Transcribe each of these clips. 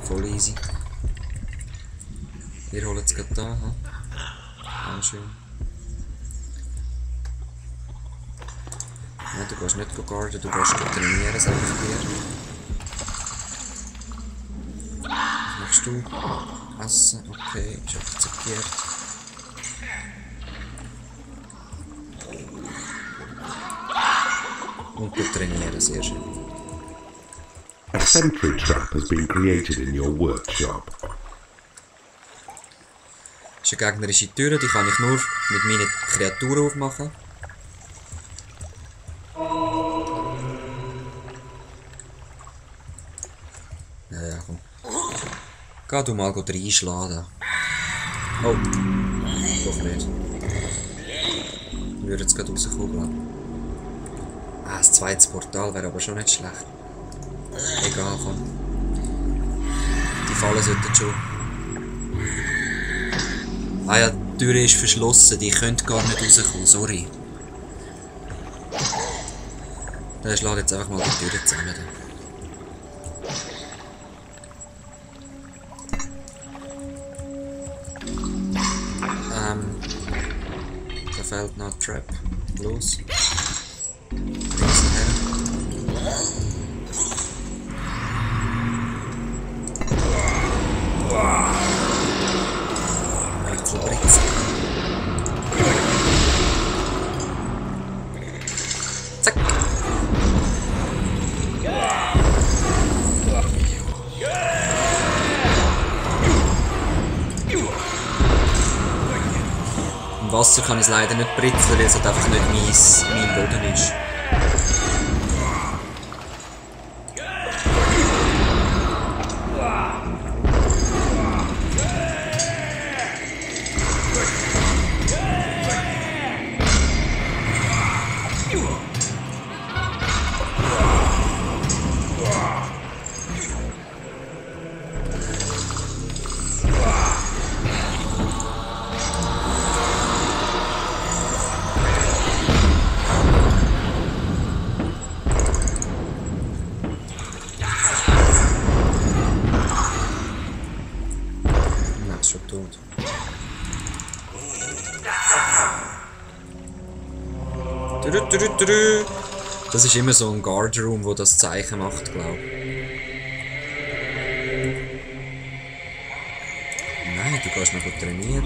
Voll easy. Wir holen es gerade da. Ah, schön. Nein, du gehst nicht guarden, du gehst trainieren, sag ich dir. Was machst du? Essen, okay, ist akzeptiert. Und du trainieren, sehr schön. A sentry trap has been created in your workshop. Das ist eine gegnerische Tür, die kann ich nur mit meinen Kreaturen aufmachen. Ja, komm. Geh du mal reinschlagen. Oh. Doch nicht. Ich würde jetzt gerade rauskommen. Ah, das zweite Portal wäre aber schon nicht schlecht. Egal, komm. Die Fallen sollten schon. Ah ja, die Tür ist verschlossen, die könnt gar nicht rauskommen, sorry. Dann schlägt jetzt einfach mal die Tür zusammen. Da fehlt noch ein Trap. Los. Bring sie her. Britzel. Zack. Im Wasser kann ich es leider nicht britzeln, weil es halt einfach nicht mein Boden ist. Das ist immer so ein Guard Room, wo das Zeichen macht, glaube ich. Nein, du kannst noch trainieren.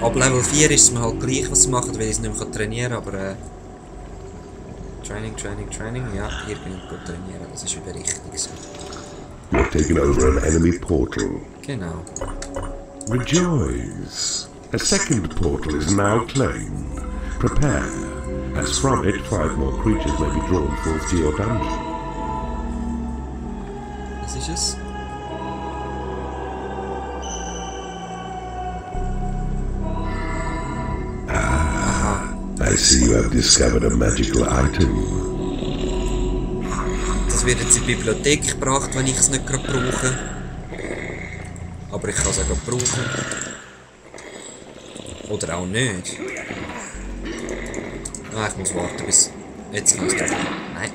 Ab Level 4 ist es mir halt gleich, was sie machen, weil ich es nicht mehr trainieren kann, aber Training, ja, ihr könnt gut trainieren, das ist wieder richtig so. You've taken over an enemy portal. Genau. Rejoice! A second portal is now claimed. Prepare, as from it 5 more creatures may be drawn forth to your dungeon. Was ist es? I see you have discovered a magical item. Das wird jetzt in die Bibliothek gebracht, wenn ich es nicht gerade brauche. Aber ich kann es auch gerade brauchen. Oder auch nicht. Ah, ich muss warten bis... Jetzt kann ich es drauf. Nein.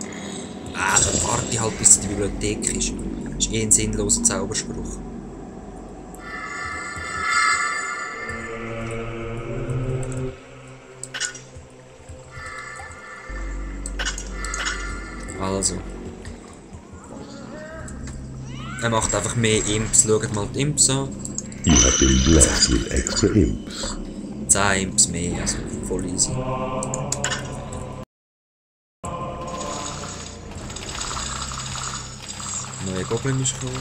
Ah, dann warte ich halt bis es in die Bibliothek ist. Das ist eh ein sinnloser Zauberspruch. Also. Er macht einfach mehr Imps. Schaut mal die Imps an. You have been blessed with extra imps. 10 Imps mehr, also voll easy. Neue Goblin ist gekommen.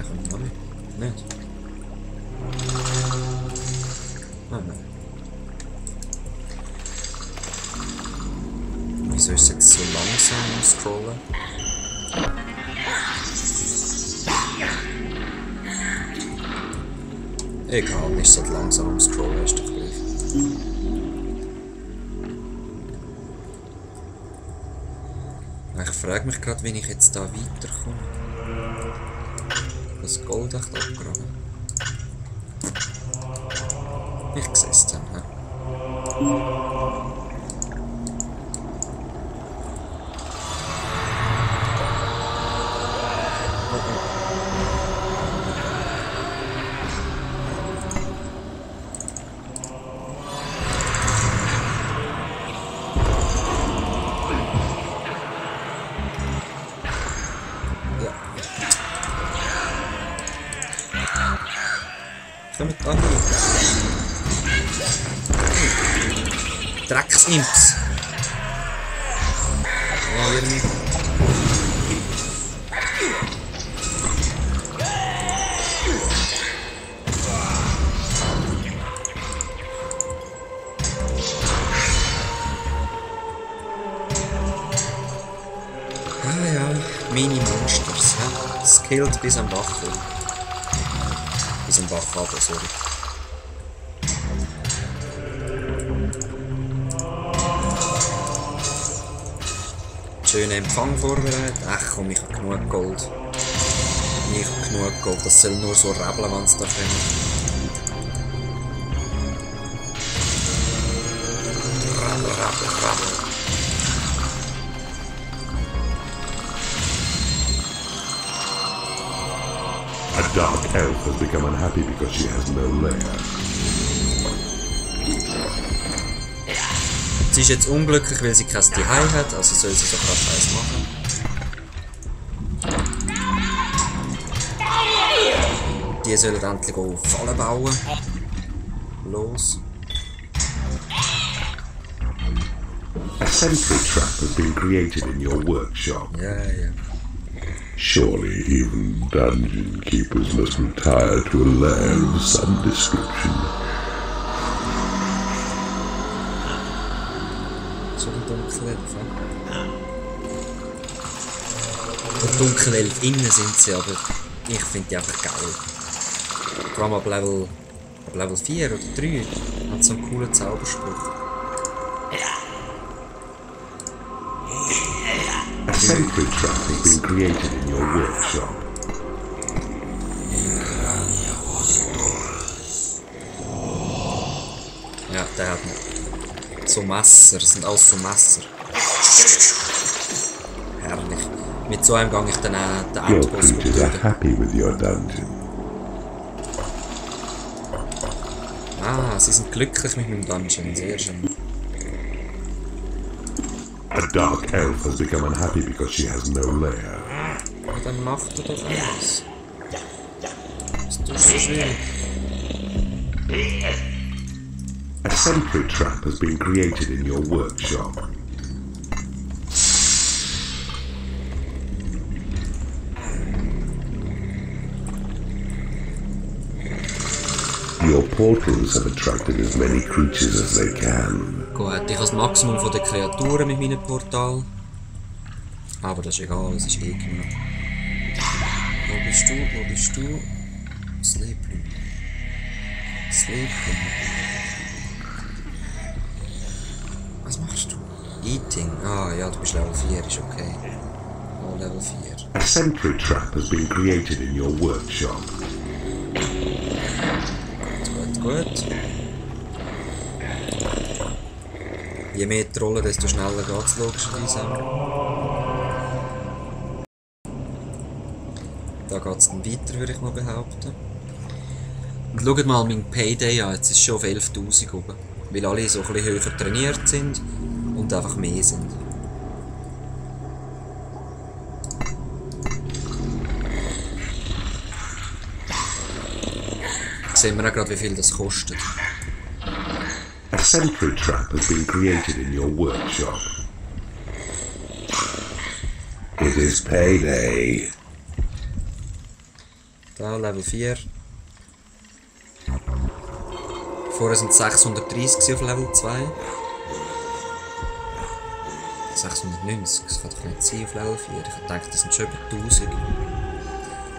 kommt noch nicht. Nicht? Ah, nein. Wieso ist es jetzt so langsam am Scrollen? Egal, nicht so langsam am Scrollen, ist doch gleich. Ich frage mich gerade, wie ich jetzt da weiterkomme. Das Gold echt abgraben. Ich sehe es dann, hä? Kommt da hin. Drecksimps. Ja, irgendwie. Ah ja, Mini-Monsters, hä? Skilled bis am Bach rum. Bis am Bach runter, sorry. Schönen Empfang vorbereitet. Ach komm, ich hab genug Gold. Ich hab genug Gold. Das soll nur so rebeln, wenn es da kommt. Rebel, rebel, rebel. A dark elf has become unhappy because she has no lair. Sie ist jetzt unglücklich, weil sie kein Zuhause hat, also soll sie so krass Scheiß machen. Die sollen endlich auch Fallen bauen. Los. A sentry trap has been created in your workshop. Ja, ja. Surely even dungeon keepers must retire to a lair of some description. So ein Dunkelelf, Der Dunkelelf innen sind sie, aber ich finde die einfach geil. Vor allem ab Level 4 oder 3 hat so einen coolen Zauberspruch. A sentry trap has been created in your workshop. Ja, der hat so Messer, das sind alles so Messer. Herrlich. Mit so einem gehe ich dann auch den Your Endboss creatures are töten. happy with your dungeon. Ah, sie sind glücklich mit meinem Dungeon, sehr schön. A dark elf has become unhappy because she has no lair. Ja, dann macht er doch alles. Das ist so schwierig. A sentry trap has been created in your workshop. Your portals have attracted as many creatures as they can. Gut, ich habe das Maximum von den Kreaturen mit meinem Portal. Aber das ist egal, es ist eh genug. Wo bist du? Wo bist du? Sleeping. Sleeping. Was machst du? Eating. Ah ja, du bist Level 4, ist okay. Oh, Level 4. A sentry trap has been created in your workshop. Gut. Je mehr Trollen, desto schneller geht es logischerweise auch. Da geht es dann weiter, würde ich mal behaupten. Und schaut mal mein Payday an, jetzt ist es schon auf 11.000 oben. Weil alle so ein bisschen höher trainiert sind und einfach mehr sind. Sehen wir auch gerade, wie viel das kostet. A sentry trap has been created in your workshop. It is payday. Da, Level 4. Vorher sind es 630 auf Level 2. 690, das kann doch nicht sein auf Level 4. Ich dachte, das sind schon über 1000.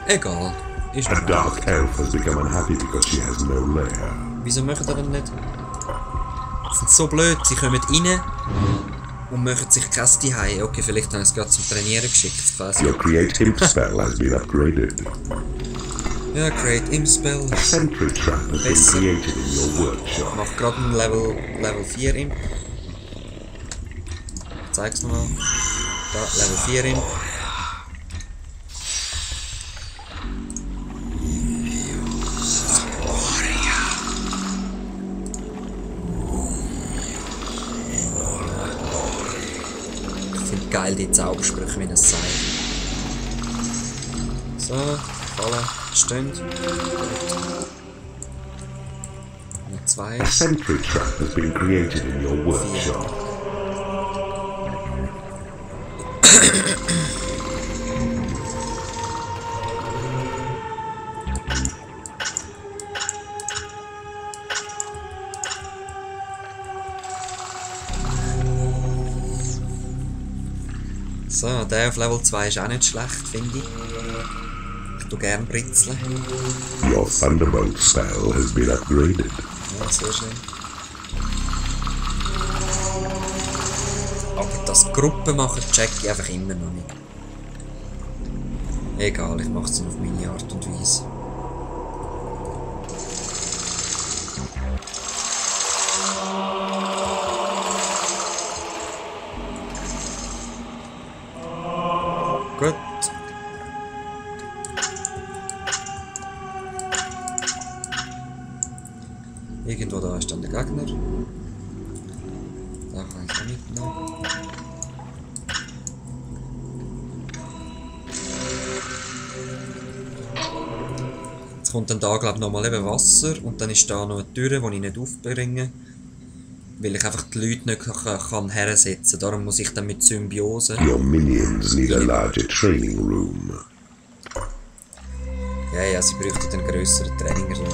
Egal, ist A normal. dark elf has become unhappy because she has no lair. Wieso machen die denn nicht? Sie sind so blöd, sie kommen rein und machen sich kein Zuhause. Okay, vielleicht haben sie es gerade zum Trainieren geschickt, das weiss ich. Your create imp spell has been upgraded. Ja, Create Imp Spell. A sentry trap has been Besser. created in your workshop. Mach gerade ein Level 4 Imp. Zeig's nochmal. Da, Level 4 Imp. Ich finde geil die Zaubersprüche, wie es sagt. So, fallen, stehen. Noch 2. A sentry trap has been created in your workshop. So, der auf Level 2 ist auch nicht schlecht, finde ich. Ich tue gerne britzeln. Your thunderbolt spell has been upgraded. Ja, sehr schön. Aber das Gruppen machen check ich einfach immer noch nicht. Egal, ich mache es dann auf meine Art und Weise. Gut. Irgendwo da ist dann der Gegner. Da kann ich auch mitnehmen. Jetzt kommt dann da, glaube ich, nochmal eben Wasser und dann ist da noch eine Tür, die ich nicht aufbringe. Weil ich einfach die Leute nicht kann hersetzen kann. Darum muss ich dann mit Symbiose. Your minions need a larger training room. Ja, sie bräuchten einen grösseren Trainingsraum.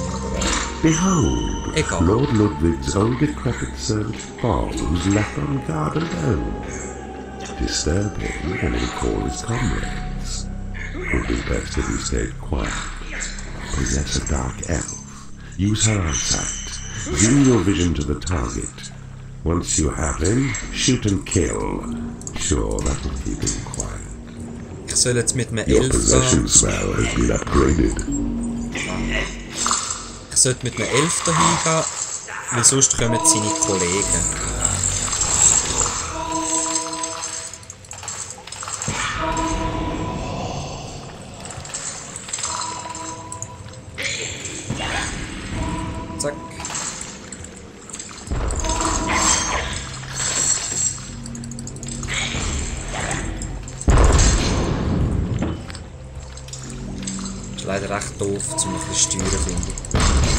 Behold, Egal. Lord Ludwig's old decrepit servant Paul, who's left on guard alone. Disturb him and recall his comrades. Would be best if he stayed quiet. Possess a dark elf. Use her eyesight. Bring your vision to the target. Once you have him, shoot and kill. Sure, that'll keep him quiet. Ich soll jetzt mit einem Your Elf possession da. spell has been upgraded. Ich sollte mit einem Elf da hingehen, weil sonst kommen seine Kollegen. Zack. Ist leider recht doof, zum ein bisschen steuern, finde ich.